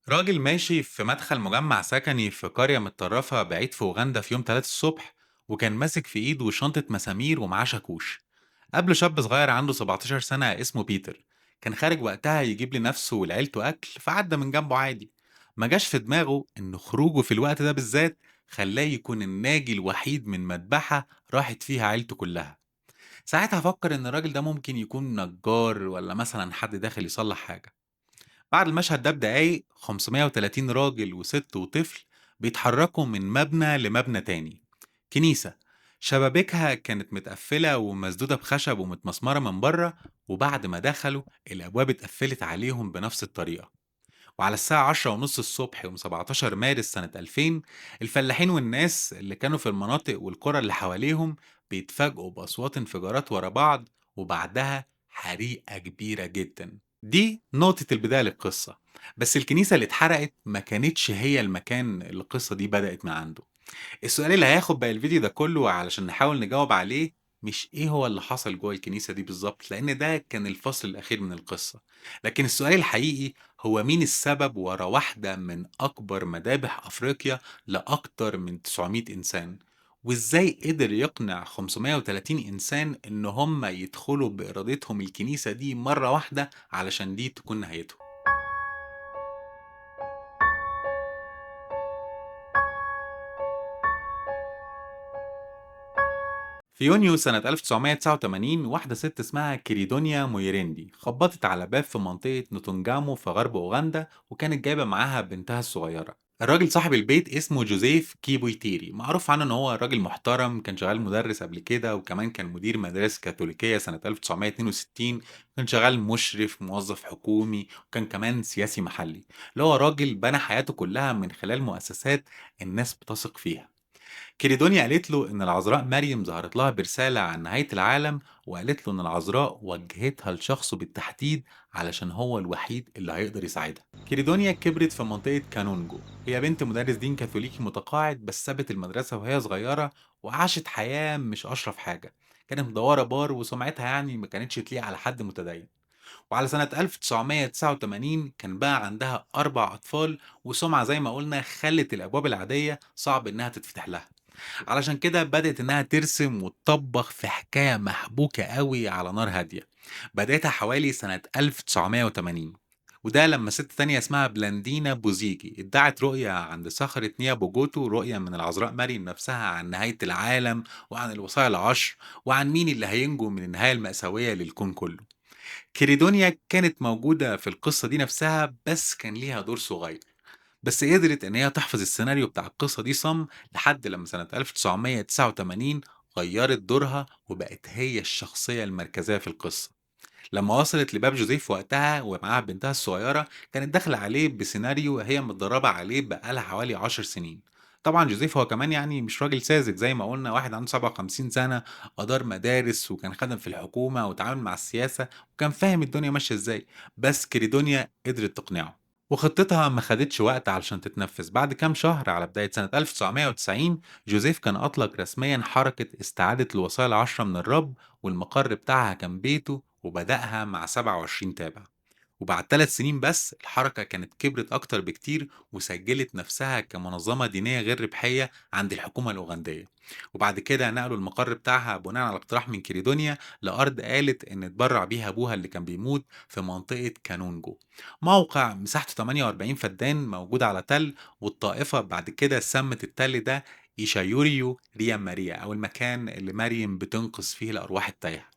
راجل ماشي في مدخل مجمع سكني في قرية متطرفة بعيد في أوغندا في يوم 3 الصبح، وكان ماسك في إيده شنطة مسامير ومعاه شاكوش. قابله شاب صغير عنده 17 سنة اسمه بيتر، كان خارج وقتها يجيب لنفسه ولعيلته أكل، فعدى من جنبه عادي. ما جاش في دماغه إن خروجه في الوقت ده بالذات خلاه يكون الناجي الوحيد من مذبحة راحت فيها عيلته كلها. ساعتها فكر إن الراجل ده ممكن يكون نجار ولا مثلا حد داخل يصلح حاجة. بعد المشهد ده بدقايق 530 راجل وست وطفل بيتحركوا من مبنى لمبنى تاني. كنيسة شبابيكها كانت متقفلة ومسدودة بخشب ومتمسمرة من بره، وبعد ما دخلوا الأبواب اتقفلت عليهم بنفس الطريقة. وعلى الساعة 10:30 الصبح يوم 17 مارس سنة 2000، الفلاحين والناس اللي كانوا في المناطق والقرى اللي حواليهم بيتفاجئوا بأصوات انفجارات ورا بعض، وبعدها حريقة كبيرة جدا. دي نقطة البداية للقصة، بس الكنيسة اللي اتحرقت ما كانتش هي المكان اللي القصة دي بدأت من عنده. السؤال اللي هياخد باقي الفيديو ده كله علشان نحاول نجاوب عليه مش ايه هو اللي حصل جوه الكنيسة دي بالظبط، لأن ده كان الفصل الأخير من القصة، لكن السؤال الحقيقي هو مين السبب ورا واحدة من أكبر مذابح أفريقيا لأكتر من 900 إنسان، وإزاي قدر يقنع 530 إنسان إن هم يدخلوا بإرادتهم الكنيسة دي مرة واحدة علشان دي تكون نهايتهم. في يونيو سنة 1989 واحدة ست اسمها كريدونيا مويريندي خبطت على باب في منطقة نوتونجامو في غرب أوغندا، وكانت جايبة معاها بنتها الصغيرة. الراجل صاحب البيت اسمه جوزيف كيبويتيري، معروف عنه ان هو راجل محترم، كان شغال مدرس قبل كده، وكمان كان مدير مدارس كاثوليكية سنة 1962، كان شغال مشرف موظف حكومي، وكان كمان سياسي محلي، اللي هو راجل بنى حياته كلها من خلال مؤسسات الناس بتثق فيها. كريدونيا قالت له إن العذراء مريم ظهرت لها برسالة عن نهاية العالم، وقالت له إن العذراء وجهتها لشخصه بالتحديد علشان هو الوحيد اللي هيقدر يساعدها. كريدونيا كبرت في منطقة كانونجو، هي بنت مدرس دين كاثوليكي متقاعد، بس سابت المدرسة وهي صغيرة وعاشت حياة مش أشرف حاجة، كانت مدورة بار وسمعتها يعني ما كانتش تليق على حد متدين. وعلى سنة 1989 كان بقى عندها 4 أطفال، وسمعة زي ما قلنا خلت الأبواب العادية صعب إنها تتفتح لها. علشان كده بدأت إنها ترسم وتطبخ في حكاية محبوكة قوي على نار هادية، بدأتها حوالي سنة 1980، وده لما ست تانية اسمها بلاندينا بوزيجي ادعت رؤية عند صخرة نيابوجوتو، رؤية من العذراء مريم نفسها عن نهاية العالم وعن الوصايا العشر وعن مين اللي هينجو من النهاية المأساوية للكون كله. كريدونيا كانت موجودة في القصة دي نفسها، بس كان ليها دور صغير، بس قدرت إن هي تحفظ السيناريو بتاع القصة دي صم لحد لما سنة 1989 غيرت دورها وبقت هي الشخصية المركزية في القصة. لما وصلت لباب جوزيف وقتها ومعاها بنتها الصغيرة، كانت داخلة عليه بسيناريو هي متدربة عليه بقالها حوالي 10 سنين. طبعا جوزيف هو كمان يعني مش راجل ساذج، زي ما قلنا واحد عنده 57 سنة، أدار مدارس وكان خدم في الحكومة وتعامل مع السياسة وكان فاهم الدنيا ماشية ازاي، بس كريدونيا قدرت تقنعه. وخطتها ما خدتش وقت علشان تتنفذ. بعد كام شهر على بداية سنة 1990 جوزيف كان أطلق رسميا حركة استعادة الوصايا العشرة من الرب، والمقر بتاعها كان بيته، وبدأها مع 27 تابع. وبعد 3 سنين بس الحركة كانت كبرت أكتر بكتير وسجلت نفسها كمنظمة دينية غير ربحية عند الحكومة الأوغندية. وبعد كده نقلوا المقر بتاعها بناء على اقتراح من كريدونيا لأرض قالت إن اتبرع بيها أبوها اللي كان بيموت في منطقة كانونجو، موقع مساحته 48 فدان موجود على تل، والطائفة بعد كده سمت التل ده إيشايوريو ريا ماريا، أو المكان اللي مريم بتنقذ فيه الأرواح التايهة.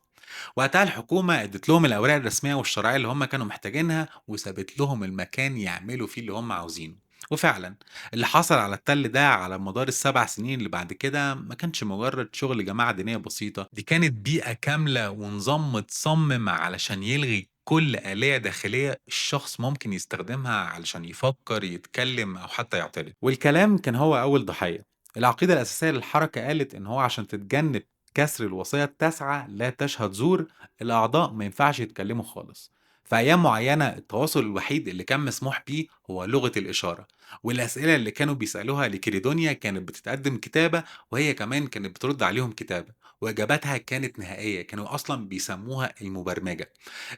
وقتها الحكومة ادت لهم الأوراق الرسمية والشرعية اللي هم كانوا محتاجينها، وسابت لهم المكان يعملوا فيه اللي هم عاوزينه. وفعلا اللي حصل على التل ده على مدار ال7 سنين اللي بعد كده ما كانش مجرد شغل جماعة دينية بسيطة، دي كانت بيئة كاملة ونظام متصمم علشان يلغي كل آلية داخلية الشخص ممكن يستخدمها علشان يفكر، يتكلم، أو حتى يعترض. والكلام كان هو أول ضحية. العقيدة الأساسية للحركة قالت إن هو عشان تتجنب كسر الوصية التاسعة لا تشهد زور، الأعضاء ما ينفعش يتكلموا خالص. في أيام معينة التواصل الوحيد اللي كان مسموح بيه هو لغة الإشارة، والأسئلة اللي كانوا بيسألوها لكريدونيا كانت بتتقدم كتابة، وهي كمان كانت بترد عليهم كتابة، وإجاباتها كانت نهائية، كانوا أصلا بيسموها المبرمجة.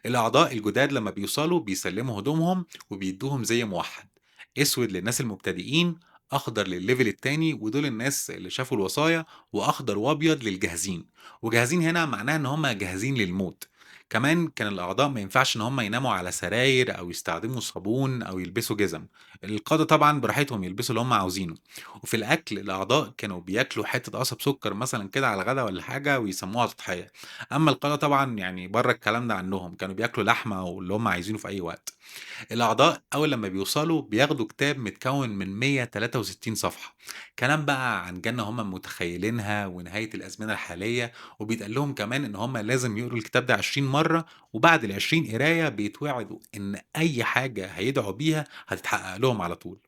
الأعضاء الجداد لما بيوصلوا بيسلموا هدومهم وبيدوهم زي موحد. أسود للناس المبتدئين، أخضر للlevel التاني ودول الناس اللي شافوا الوصايا، وأخضر وأبيض للجاهزين، وجاهزين هنا معناها إن هم جاهزين للموت. كمان كان الأعضاء ما ينفعش إن هم يناموا على سراير أو يستخدموا صابون أو يلبسوا جزم، القادة طبعًا براحتهم يلبسوا اللي هم عاوزينه. وفي الأكل الأعضاء كانوا بياكلوا حتة قصب سكر مثلًا كده على الغدا والّا حاجة ويسموها تضحية، أما القادة طبعًا يعني برّه الكلام ده عنهم، كانوا بياكلوا لحمة واللي هم عايزينه في أي وقت. الأعضاء أول لمّا بيوصلوا بياخدوا كتاب متكوّن من 163 صفحة، كلام بقى عن جنة هم متخيلينها ونهاية الأزمنة الحالية، وبيتقال لهم كمان إن هم لازم يقروا الكتاب ده 20 مرّة، وبعد ال20 قراية بيتوعدوا إن أي حاجة هيدعوا بيها هتتحقق لهم على طول.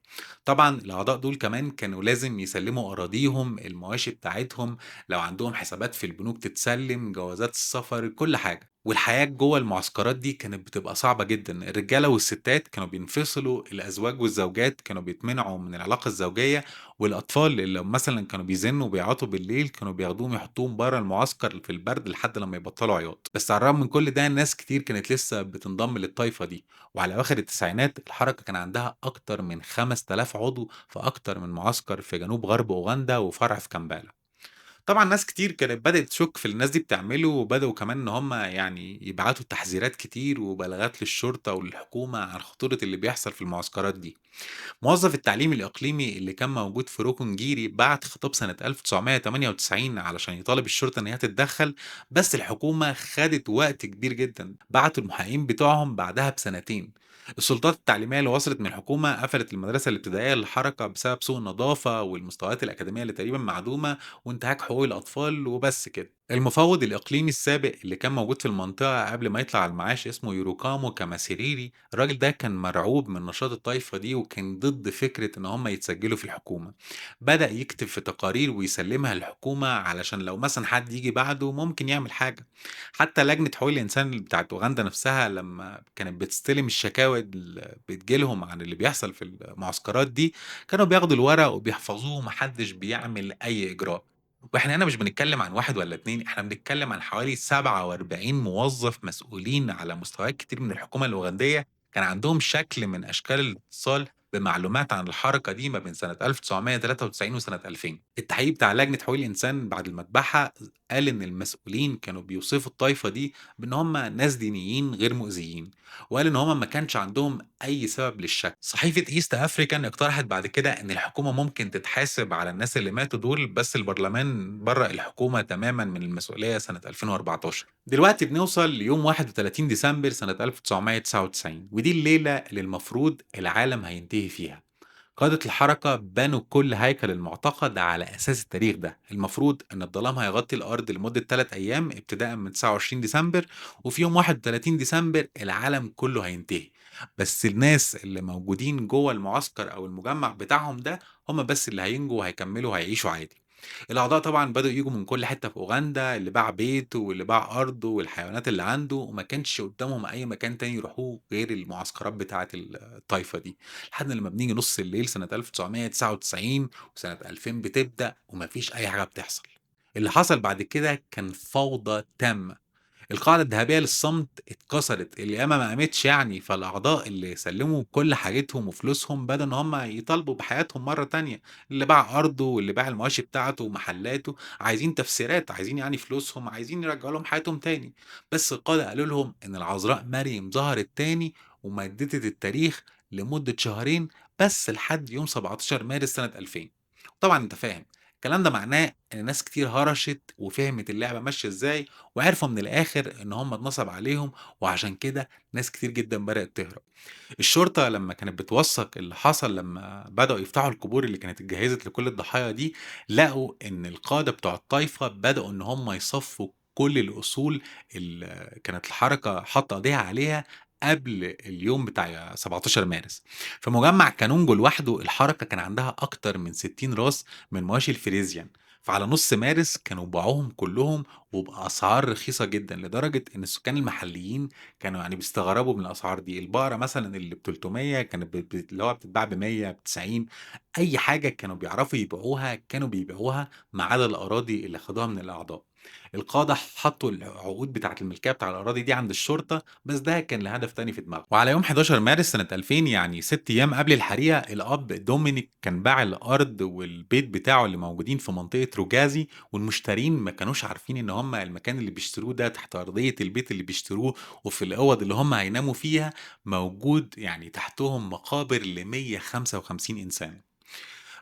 طبعًا الأعضاء دول كمان كانوا لازم يسلموا أراضيهم، المواشي بتاعتهم، لو عندهم حسابات في البنوك تتسلم، جوازات السفر، كل حاجة. والحياة جوّه المعسكرات دي كانت بتبقى صعبة جدًا، الرجالة والستات كانوا بينفصلوا، الأزواج والزوجات كانوا بيتمنعوا من العلاقة الزوجية، والأطفال اللي مثلًا كانوا بيزنّوا وبيعيطوا بالليل كانوا بياخدوهم يحطوهم برّه المعسكر في البرد لحد لمّا يبطلوا عياط. بس على الرغم من كل ده ناس كتير كانت لسه بتنضم للطايفة دي، وعلى أواخر التسعينات الحركة كان عندها أكتر من 5000 عضو في أكتر من معسكر في جنوب غرب أوغندا وفرع في كامبالا. طبعًا ناس كتير كانت بدأت تشُك في اللي الناس دي بتعمله، وبدأوا كمان إن هم يعني يبعتوا تحذيرات كتير وبلاغات للشرطة وللحكومة عن خطورة اللي بيحصل في المعسكرات دي. موظف التعليم الإقليمي اللي كان موجود في روكونجيري بعت خطاب سنة 1998 علشان يطالب الشرطة إن هي تتدخل، بس الحكومة خدت وقت كبير جدًا، بعتوا المحققين بتوعهم بعدها بسنتين. السلطات التعليمية اللي وصلت من الحكومة قفلت المدرسة الابتدائية للحركة بسبب سوء النظافة والمستويات الأكاديمية اللي تقريبًا معدومة وانتهاك حقوق الأطفال وبس كده. المفوض الإقليمي السابق اللي كان موجود في المنطقة قبل ما يطلع على المعاش اسمه يوروكامو كاماسيريري، الراجل ده كان مرعوب من نشاط الطايفة دي وكان ضد فكرة إن هم يتسجلوا في الحكومة. بدأ يكتب في تقارير ويسلمها للحكومة علشان لو مثلًا حد ييجي بعده ممكن يعمل حاجة. حتى لجنة حقوق الإنسان بتاعة أوغندا نفسها لما كانت بتستلم الشكاوى اللي بتيجي لهم عن اللي بيحصل في المعسكرات دي، كانوا بياخدوا الورق وبيحفظوه وما حدش بيعمل أي إجراء. وإحنا هنا مش بنتكلم عن 1 والّا 2، إحنا بنتكلم عن حوالي 47 موظف مسؤولين على مستويات كتير من الحكومة الأوغندية، كان عندهم شكل من أشكال الاتصال بمعلومات عن الحركة دي ما بين سنة 1993 وسنة 2000. التحقيق بتاع لجنة حقوق الإنسان بعد المذبحة قال إن المسؤولين كانوا بيوصفوا الطايفة دي بإن هم ناس دينيين غير مؤذيين، وقال إن هم ما كانش عندهم أي سبب للشك. صحيفة إيست أفريكان اقترحت بعد كده إن الحكومة ممكن تتحاسب على الناس اللي ماتوا دول، بس البرلمان برأ الحكومة تماما من المسؤولية سنة 2014. دلوقتي بنوصل ليوم 31 ديسمبر سنة 1999، ودي الليلة اللي المفروض العالم هينتهي فيها. قادة الحركة بنوا كل هيكل المعتقد على أساس التاريخ ده، المفروض إن الظلام هيغطي الأرض لمدة 3 أيام ابتداء من 29 ديسمبر، وفي يوم 31 ديسمبر العالم كله هينتهي. بس الناس اللي موجودين جوه المعسكر أو المجمع بتاعهم ده هم بس اللي هينجوا وهيكملوا وهيعيشوا عادي. الأعضاء طبعًا بدأوا ييجوا من كل حتة في أوغندا، اللي باع بيته واللي باع أرضه والحيوانات اللي عنده، وما كانش قدامهم أي مكان تاني يروحوه غير المعسكرات بتاعة الطايفة دي. لحد لما بنيجي نص الليل سنة 1999 وسنة 2000 بتبدأ وما فيش أي حاجة بتحصل. اللي حصل بعد كده كان فوضى تامة. القاعدة الذهبية للصمت اتكسرت، القيامة ما قامتش يعني، فالأعضاء اللي سلموا كل حاجتهم وفلوسهم بدأوا إن هم يطالبوا بحياتهم مرة تانية، اللي باع أرضه واللي باع المواشي بتاعته ومحلاته، عايزين تفسيرات، عايزين يعني فلوسهم، عايزين يرجعوا لهم حياتهم تاني. بس القادة قالوا لهم إن العذراء مريم ظهرت تاني ومددت التاريخ لمدة شهرين بس لحد يوم 17 مارس سنة 2000. طبعًا أنت فاهم، الكلام ده معناه إن ناس كتير هرشت وفهمت اللعبة ماشية إزاي، وعرفوا من الآخر إن هم اتنصب عليهم، وعشان كده ناس كتير جدًا بدأت تهرب. الشرطة لما كانت بتوثق اللي حصل لما بدأوا يفتحوا القبور اللي كانت اتجهزت لكل الضحايا دي، لقوا إن القادة بتوع الطايفة بدأوا إن هم يصفوا كل الأصول اللي كانت الحركة حاطة إيديها عليها قبل اليوم بتاع 17 مارس. في مجمع كانونجو لوحده الحركة كان عندها أكتر من 60 راس من مواشي الفريزيان، فعلى نص مارس كانوا باعوهم كلهم وبأسعار رخيصة جدًا، لدرجة إن السكان المحليين كانوا يعني بيستغربوا من الأسعار دي. البقرة مثلًا اللي ب300 كانت ب ب اللي هو بتتباع ب100 ب90، أي حاجة كانوا بيعرفوا يبيعوها كانوا بيبيعوها ما عدا الأراضي اللي خدوها من الأعضاء. القادة حطوا العقود بتاعة الملكية بتاع الأراضي دي عند الشرطة، بس ده كان لهدف تاني في دماغه. وعلى يوم 11 مارس سنة 2000، يعني 6 أيام قبل الحريقة، الأب دومينيك كان باع الأرض والبيت بتاعه اللي موجودين في منطقة روجازي، والمشترين ما كانوش عارفين إن هم المكان اللي بيشتروه ده تحت أرضية البيت اللي بيشتروه وفي الأوض اللي هم هيناموا فيها موجود يعني تحتهم مقابر ل 155 إنسان.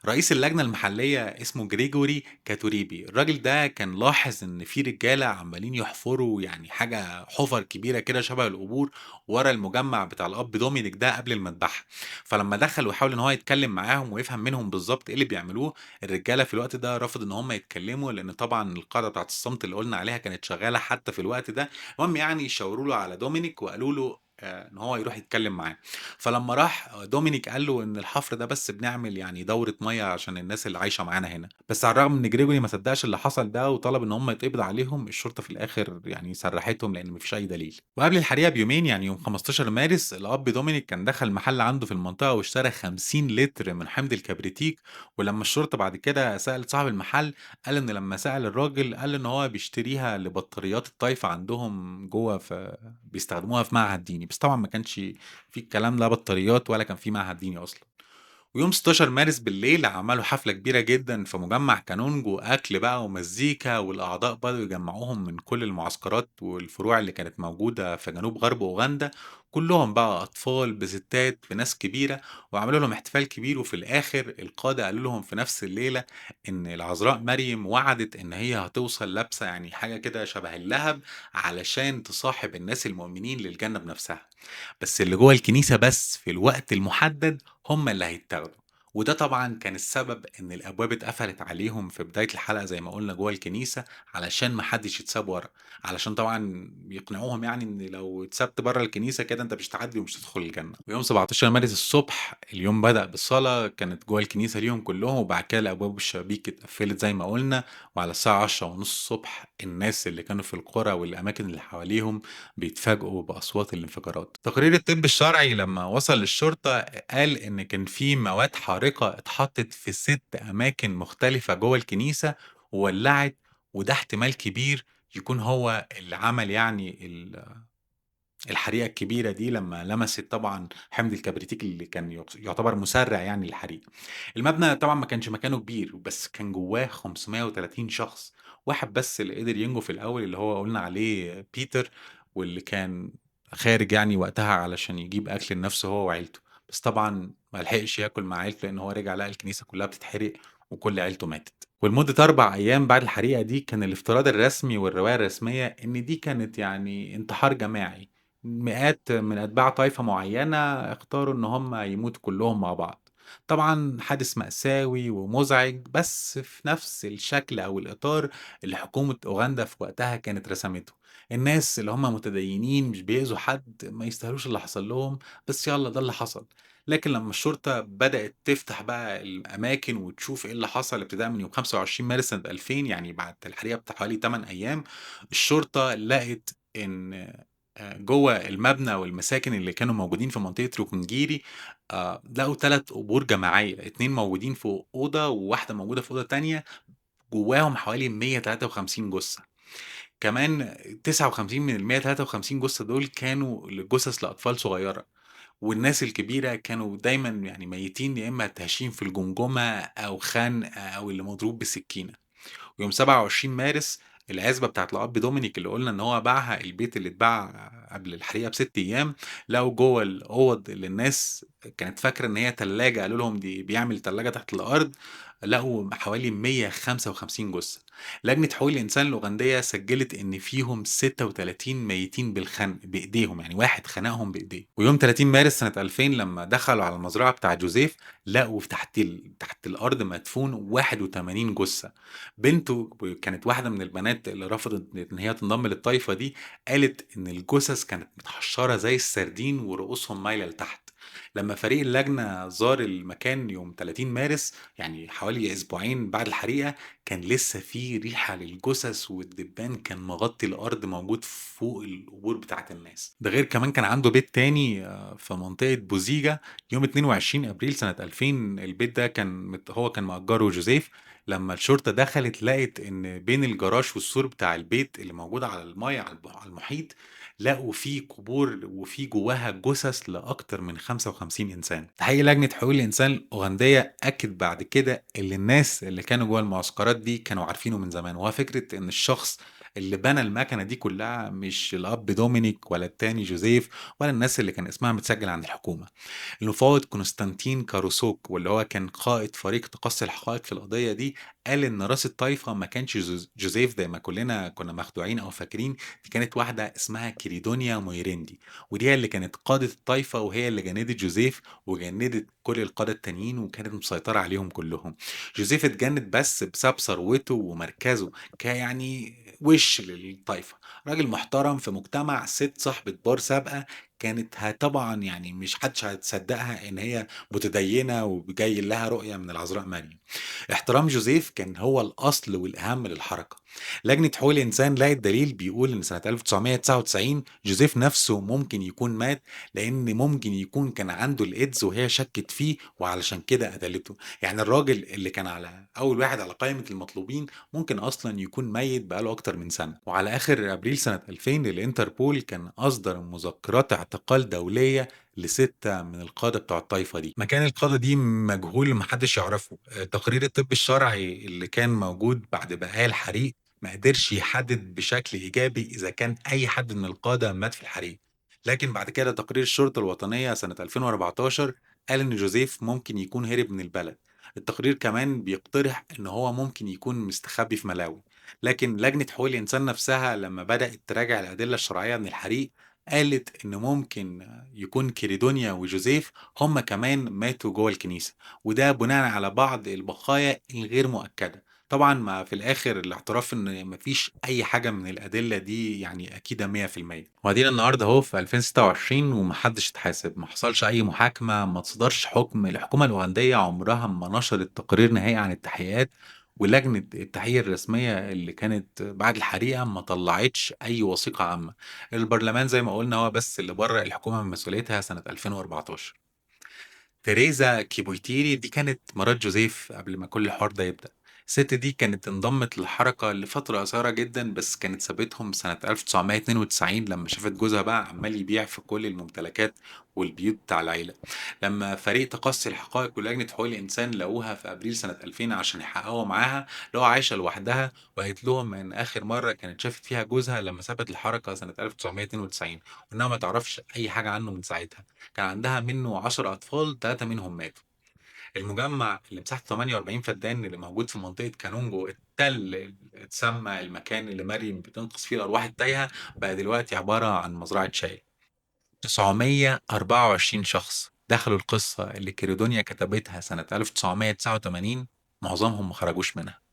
رئيس اللجنة المحلية اسمه جريجوري كاتوريبي، الراجل ده كان لاحظ إن في رجالة عمالين يحفروا يعني حاجة حفر كبيرة كده شبه القبور ورا المجمع بتاع الأب دومينيك ده قبل المذبحة. فلما دخل وحاول إن هو يتكلم معاهم ويفهم منهم بالظبط إيه اللي بيعملوه، الرجالة في الوقت ده رفض إن هم يتكلموا، لأن طبعا القاعدة بتاعت الصمت اللي قلنا عليها كانت شغالة حتى في الوقت ده. المهم يعني شاوروا له على دومينيك وقالوا له إن هو يروح يتكلم معاه. فلما راح دومينيك قال له إن الحفر ده بس بنعمل يعني دورة مية عشان الناس اللي عايشة معانا هنا. بس على الرغم إن جريجوري ما صدقش اللي حصل ده وطلب إن هم يتقبض عليهم، الشرطة في الآخر يعني سرحتهم لأن مفيش أي دليل. وقبل الحريقة بيومين يعني يوم 15 مارس، الأب دومينيك كان دخل محل عنده في المنطقة واشترى 50 لتر من حمض الكبريتيك. ولما الشرطة بعد كده سألت صاحب المحل قال إن لما سأل الراجل قال إن هو بيشتريها لبطاريات الطايفة عندهم جوه، في بيستخدموها في معهد ديني، بس طبعا ما كانش في الكلام لا بطاريات ولا كان في معهد ديني اصلا. ويوم 16 مارس بالليل عملوا حفلة كبيرة جدا في مجمع كانونجو، أكل بقى ومزيكا، والأعضاء بدأوا يجمعوهم من كل المعسكرات والفروع اللي كانت موجودة في جنوب غرب أوغندا، كلهم بقى أطفال بستات بناس كبيرة، وعملوا لهم احتفال كبير. وفي الآخر القادة قالوا لهم في نفس الليلة إن العذراء مريم وعدت إن هي هتوصل لابسة يعني حاجة كده شبه اللهب علشان تصاحب الناس المؤمنين للجنة بنفسها، بس اللي جوه الكنيسة بس في الوقت المحدد هم اللي هيتاخدوا. وده طبعا كان السبب ان الابواب اتقفلت عليهم في بداية الحلقة زي ما قلنا جوه الكنيسة علشان محدش يتساب ورا، علشان طبعا يقنعوهم يعني ان لو اتسبت بره الكنيسة كده انت مش هتعدي ومش هتدخل الجنة. ويوم 17 مارس الصبح اليوم بدأ بالصلاة كانت جوه الكنيسة ليهم كلهم، وبعد كده الابواب والشبابيك اتقفلت زي ما قلنا. وعلى الساعة 10:30 الصبح الناس اللي كانوا في القرى والاماكن اللي حواليهم بيتفاجئوا باصوات الانفجارات. تقرير الطب الشرعي لما وصل للشرطة قال ان كان في مواد حارقة اتحطت في 6 أماكن مختلفة جوه الكنيسة وولعت، وده احتمال كبير يكون هو اللي عمل يعني الحريقة الكبيرة دي لما لمست طبعا حمض الكبريتيك اللي كان يعتبر مسرع يعني الحريق. المبنى طبعا ما كانش مكانه كبير، بس كان جواه 530 شخص، واحد بس اللي قدر ينجو في الأول اللي هو قلنا عليه بيتر، واللي كان خارج يعني وقتها علشان يجيب أكل لنفسه هو وعيلته، بس طبعا ما لحقش ياكل مع عيلته لان هو رجع لقى الكنيسه كلها بتتحرق وكل عيلته ماتت. ولمده 4 ايام بعد الحريقه دي كان الافتراض الرسمي والروايه الرسميه ان دي كانت يعني انتحار جماعي، مئات من اتباع طائفه معينه اختاروا ان هم يموتوا كلهم مع بعض. طبعا حادث مأساوي ومزعج، بس في نفس الشكل او الاطار اللي حكومه اوغندا في وقتها كانت رسمته. الناس اللي هم متدينين مش بيأذوا حد ما يستاهلوش اللي حصل لهم، بس يلا ده اللي حصل. لكن لما الشرطة بدأت تفتح بقى الأماكن وتشوف إيه اللي حصل ابتداء من يوم 25 مارس سنة 2000، يعني بعد الحريقة بحوالي 8 أيام، الشرطة لقت إن جوه المبنى والمساكن اللي كانوا موجودين في منطقة روكونجيري، لقوا 3 قبور جماعية، 2 موجودين في أوضة وواحدة موجودة في أوضة تانية، جواهم حوالي 153 جثة. كمان 59 من ال153 جثة دول كانوا لجثث لأطفال صغيرة، والناس الكبيرة كانوا دايما يعني ميتين، يا إما تهشيم في الجمجمة أو خنق أو اللي مضروب بسكينة. ويوم 27 مارس العزبة بتاعت الأب دومينيك اللي قلنا إن هو باعها، البيت اللي اتباع قبل الحريقة ب6 أيام، لقوا جوه الأوض اللي الناس كانت فاكرة إن هي تلاجة، قالوا لهم دي بيعمل تلاجة تحت الأرض، لقوا حوالي 155 جثة. لجنة حقوق الإنسان الأوغندية سجلت إن فيهم 36 ميتين بالخنق بإيديهم، يعني واحد خنقهم بإيديه. ويوم 30 مارس سنة 2000 لما دخلوا على المزرعة بتاع جوزيف لقوا تحت الأرض مدفون 81 جثة. بنته كانت واحدة من البنات اللي رفضت إن هي تنضم للطائفة دي، قالت إن الجثث كانت متحشرة زي السردين ورؤوسهم مايلة لتحت. لما فريق اللجنة زار المكان يوم 30 مارس، يعني حوالي أسبوعين بعد الحريقة، كان لسه في ريحة للجثث والدبان كان مغطي الأرض موجود فوق القبور بتاعة الناس. ده غير كمان كان عنده بيت تاني في منطقة بوزيجا يوم 22 أبريل سنة 2000. البيت ده كان هو كان مأجره جوزيف. لما الشرطة دخلت لقت إن بين الجراج والسور بتاع البيت اللي موجود على المية على المحيط لقوا فيه قبور وفي جواها جثث لأكتر من 55 إنسان. تحقيق لجنة حقوق الإنسان الأوغندية أكد بعد كده اللي الناس اللي كانوا جوا المعسكرات دي كانوا عارفينه من زمان، وهو فكرة إن الشخص اللي بنى المكنة دي كلها مش الأب دومينيك ولا التاني جوزيف ولا الناس اللي كان اسمها متسجل عند الحكومة. المفوض كونستانتين كاروسوك واللي هو كان قائد فريق تقصي الحقائق في القضية دي قال إن راس الطايفة ما كانش جوزيف زي ما كلنا كنا مخدوعين أو فاكرين، دي كانت واحدة اسمها كريدونيا مويريندي، ودي هي اللي كانت قادة الطايفة وهي اللي جندت جوزيف وجندت كل القادة التانيين وكانت مسيطرة عليهم كلهم. جوزيف اتجند بس بسبب ثروته ومركزه كيعني وش للطايفة، راجل محترم في مجتمع، ست صاحبة بار سابقة كانت طبعا يعني مش حدش هتصدقها ان هي متدينة وجاي لها رؤية من العذراء مريم. احترام جوزيف كان هو الأصل والأهم للحركة. لجنة حقوق الإنسان لقت دليل بيقول إن سنة 1999 جوزيف نفسه ممكن يكون مات، لأن ممكن يكون كان عنده الإيدز وهي شكت فيه وعلشان كده قتلته. يعني الراجل اللي كان على أول واحد على قائمة المطلوبين ممكن أصلا يكون ميت بقاله أكتر من سنة. وعلى آخر أبريل سنة 2000 الإنتربول كان أصدر مذكرات اعتقال دولية ل6 من القادة بتوع الطايفة دي. مكان القادة دي مجهول محدش يعرفه. تقرير الطب الشرعي اللي كان موجود بعد بقايا الحريق ما قدرش يحدد بشكل إيجابي إذا كان أي حد من القادة مات في الحريق، لكن بعد كده تقرير الشرطة الوطنية سنة 2014 قال إن جوزيف ممكن يكون هرب من البلد. التقرير كمان بيقترح إن هو ممكن يكون مستخبي في ملاوي، لكن لجنة حقوق الإنسان نفسها لما بدأت تراجع الأدلة الشرعية من الحريق قالت إن ممكن يكون كريدونيا وجوزيف هم كمان ماتوا جوه الكنيسة، وده بناء على بعض البقايا الغير مؤكدة. طبعا ما في الآخر الاعتراف إن مفيش أي حاجة من الأدلة دي يعني أكيدة 100%. وبعدين النهاردة أهو في 2026 ومحدش اتحاسب، ما حصلش أي محاكمة، ما تصدرش حكم. الحكومة الأوغندية عمرها ما نشرت تقرير نهائي عن التحقيقات، ولجنة التحقيق الرسمية اللي كانت بعد الحريقة ما طلعتش أي وثيقة عامة. البرلمان زي ما قلنا هو بس اللي برأ الحكومة من مسؤوليتها سنة 2014. تيريزا كيبويتيري دي كانت مرات جوزيف قبل ما كل الحوار ده يبدأ. الست دي كانت انضمت للحركة لفترة قصيرة جدا، بس كانت سابتهم سنة 1992 لما شافت جوزها بقى عمال يبيع في كل الممتلكات والبيوت بتاع العيلة. لما فريق تقصي الحقائق ولجنة حقوق الإنسان لقوها في أبريل سنة 2000 عشان يحققوا معاها، لقوها عايشة لوحدها، وقالت لهم إن آخر مرة كانت شافت فيها جوزها لما سابت الحركة سنة 1992، وإنها ما تعرفش أي حاجة عنه من ساعتها. كان عندها منه 10 أطفال، 3 منهم ماتوا. المجمع اللي مساحته 48 فدان اللي موجود في منطقة كانونجو، التل اللي اتسمى المكان اللي مريم بتنقذ فيه الأرواح التايهة، بقى دلوقتي عبارة عن مزرعة شاي. 924 شخص دخلوا القصة اللي كريدونيا كتبتها سنة 1989، معظمهم ما خرجوش منها.